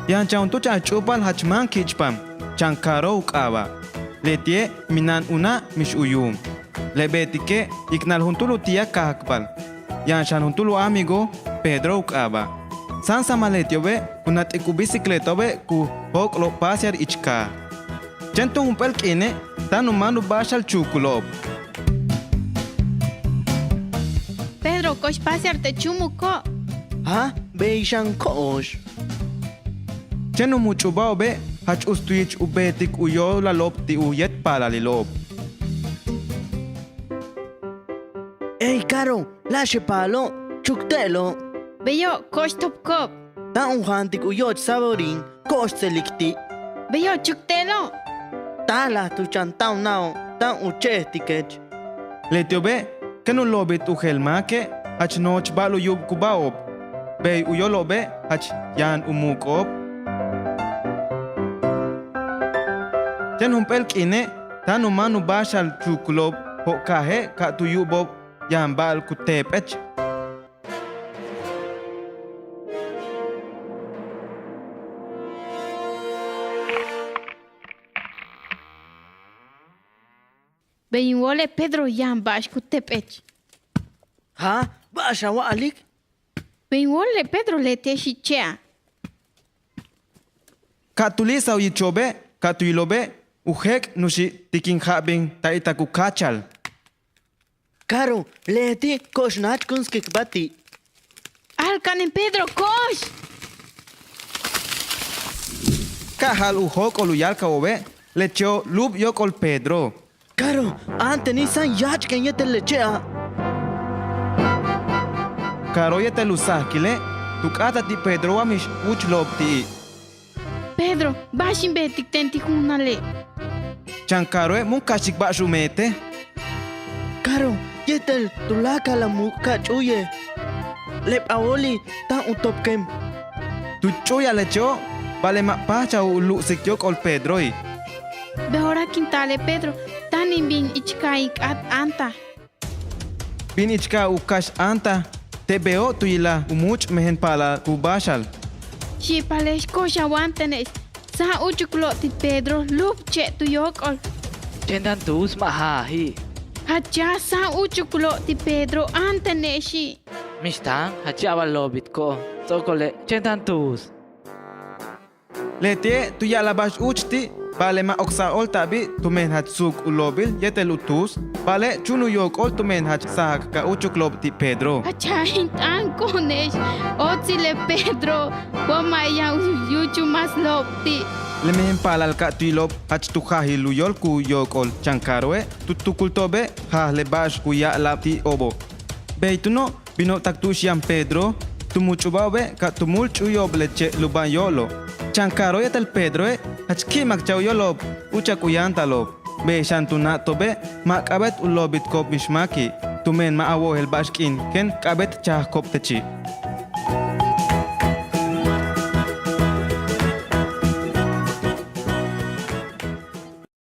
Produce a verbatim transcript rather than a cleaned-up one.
Yaan chan juntúul cha'an ch'úupal jach máan ki'ichpam, chan Caro u k'aaba'. Leti'e' mina'an u na' mix u yuum. Le beetike' yiknal juntúul u ti'al káakbal. Yaan xan juntúul u amigo, Pedro u k'aaba'. Sáansamal leti'obe' ku nat'ik u bicicletaobe' ku jóok'olo'ob pasear ich kaaj. Chéen túun jump'éel k'iine' táan u máan u báaxal chuukulo'ob. Pedro, ko'ox pasear te' chúumuko'. Jaj, bey xan ko'ox. Chéen u much'ubaobe' jach uts tu yich u beetik u yóolalo'ob ti' u yéet paalalilo'ob. Ey Caro, láayche' paalo', chuk te'elo'. Beyo', ko'ox topko'ob. Táan u jaantik u yo'och sáabadoin, ko'ox tselik ti'. Beyo', chuk te'elo'. Taalaj tu chan táan u na'o', táan u che'ejtikech. Leti'obe' kéen u loobit u jeel máake' jach nojoch ba'al u yu'ubikubáajo'ob, bey u yóolo'obe' jach yaan u muuk'o'ob. Chéen jump'éel k'iine' táan u máan u báaxal chuukulo'ob jo'okaaje' ka tu yu'ubo'ob yaan ba'al ku teep'ech. Bey in wóole' Pedro yaan ba'ax ku teep'ech. Jaj, ba'ax a wa'alik. Bey in wóole' Pedro leti'e' xi' che'a'. Ka tu li'isaj u yicho'obe', ka tu yilo'obe' u jéek' nuxi' ti' kin ja'abil taayita' ku káachal. Caro, leti' ko'ox náach kun sikbáa ti'. A'alka'anen Pedro, ko'ox. Ka ja'al u jóok'ol u yáalkabo'obe', leche'o' lúub yóok'ol Pedro. Caro, áanteni' sáam yaach'ken yéetel le che'a'. Caro yéetel u sajkile' tu k'áataj ti' Pedro wa mix úuchlo'ob ti'i'. Pedro, ba'ax in beetik teen ti' juunale'. Chan Caroe' mun kaxtik ba'ax u meete'. Caro, yéetel tuláakal a muuk' ka ch'úuyel. Le p'awo'oli' táan u topken. Tu ch'úuyal leche'o', ba'ale' ma' páajchaj u lu'sik yóok'ol Pedroi'. Be'ooráa kin taale' Pedro, táan in bin ich kaaj in k'áat áantaj. Bin ich kaaj u kaxt áantaj, te' beyo' tu yilaj u múuch' mejen paalal ku báaxal. Xi'ipale'ex, ko'ox a wáantene'ex, sáam úuchukulo'ob ti' Pedro lúubche' tu yóok'ol. Chéen táan tuus, ma' jaaji'. Jachaj, sáam úuchukulo'ob ti' Pedro, áantene'exi'. Mix táan, jach ya'abal loobitko'ob, ts'o'okole', chéen táan tuus. Leti'e' tu ya'alaj ba'ax úuch ti', ba'ale' ma' oksaj óolta'abi' tumen jach suuk u loobil yéetel u tuus, ba'ale' chúun u yóok'ol tumen jach sajak ka úuchukulo'ob ti' Pedro. Jach jaaj in t'aan ko'one'ex, óotsil le Pedro, wa ma' yaan u yúuchul máaslo'ob ti'. Le mejen paalal ka tu yilo'ob jach tu jaajil u yóol ku yóok'ol chan Caroe', tu tukulto'obe' jaaj le ba'ax ku ya'ala'ab ti'obo'. Bey túuno', bino'ob tak tu'ux yaan Pedro, tu much'ubao'obe' ka tu múul ch'úuyo'ob le che' lubáan yóolo'. Chan Caro yéetel Pedroe' jach ki'imakchaj u yóolo'ob úuchak u yáantalo'ob. Bey xan tu na'ato'obe' ma' k'a'abéet u loobitko'ob mix máaki', tumen ma' a wojel ba'ax k'iin kéen k'a'abéet chajko'ob techi'.